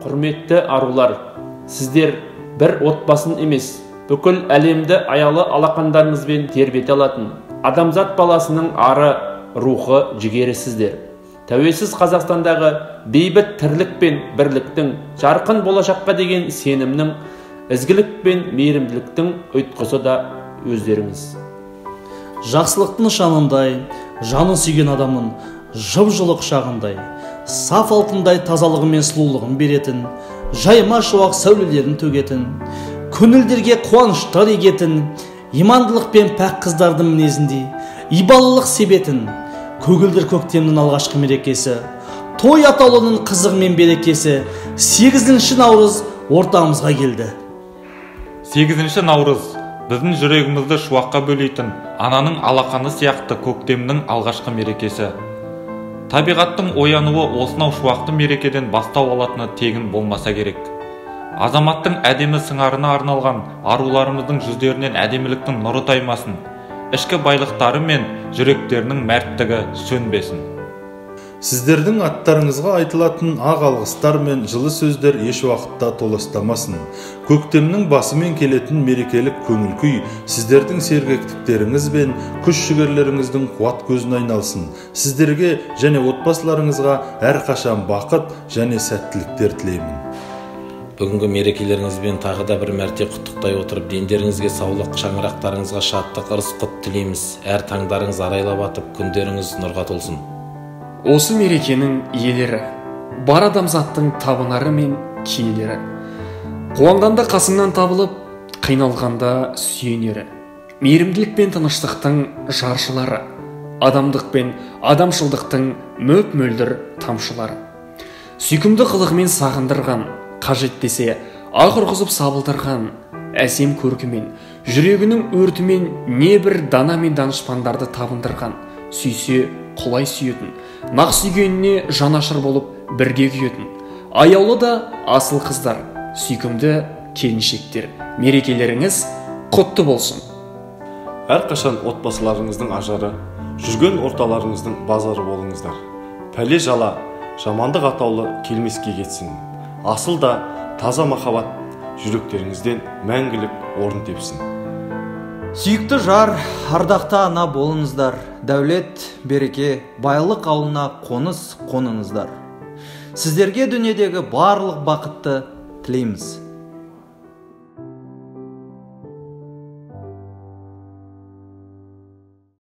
Құрметті арулар, сіздер бір отбасын емес, бүкіл әлемді аялы алақандарыңызбен тербете алатын адамзат баласының ары, рухы, жігері сіздер. Тәуелсіз Қазақстандағы бейбіт тірлік пен бірліктің, жарқын болашаққа деген сенімнің, ізгілік пен мейірімділіктің ұйытқысы да өздеріңіз. Жақсылықтың нышанындай, жанын сүйген адамның жып-жылы құшағындай, саф алтындай тазалығы мен сұлулығын беретін, жайма шуақ сәулелерін төгетін, көңілдерге қуаныштар егетін, имандылық пен пәк қыздардың мінезіндей ибалылық себетін, көгілдір көктемнің алғашқы мерекесі, той атаулының қызығы мен берекесі, 8 наурыз ортамызға келді. 8 наурыз біздің жүрегімізді шуаққа бөлейтін ананың алақаны сияқты көктемнің алғашқы мерекесі. Табиғаттың оянуы осынау шуақты мерекеден бастау алатыны тегін болмаса керек. Азаматтың әдемі сыңарына арналған аруларымыздың жүздерінен әдеміліктің нұры таймасын, ішкі байлықтары мен жүректерінің мәрттігі сөнбесін. Сіздердің аттарыңызға айтылатын ақ алғыстар мен жылы сөздер еш уақытта толастамасын. Көктемнің басымен келетін мерекелік көңіл күй сіздердің сергектіктеріңіз бен күш жігерлеріңіздің қуат көзіне айналсын. Сіздерге және отбасыларыңызға әрқашан бақыт және сәттіліктер тілеймін. Бүгінгі мерекелеріңізбен тағы да бір мәрте құттықтай отырып, дендеріңізге саулық, шаңырақтарыңызға шаттық, ырыс құт тілейміз. Әр таңдарыңыз арайлап атып, күндеріңіз нұрға толсын. Осы мерекенің иелері, бар адамзаттың табынары мен киелері, қуанғанда қасыңнан табылып, қиналғанда сүйенері, мейірімділік пен тыныштықтың жаршылары, адамдық пен адамшылдықтың мөп-мөлдір тамшылары, сүйкімді қылығымен сағындырған, қажет десе ақ ұрғызып сабылдырған, әсем көркімен, жүрегінің өртімен не бір дана мен данышпандарды табындырған, сүйсе құлай сүйетін, нақ сүйгеніне жанашыр болып бірге күйетін, аяулы да асыл қыздар, сүйкімді келіншектер, мерекелеріңіз құтты болсын. Әрқашан отбасыларыңыздың ажары, жүрген орталарыңыздың базары болыңыздар. Пәле жала, жамандық атаулы келмеске кетсін. Асыл да таза махаббат жүректеріңізден мәңгілік орын тепсін. Сүйікті жар, ардақты ана болыңыздар, дәулет, береке, байлық ауылына қоныс қоныңыздар. Сіздерге дүниедегі барлық бақытты тілейміз.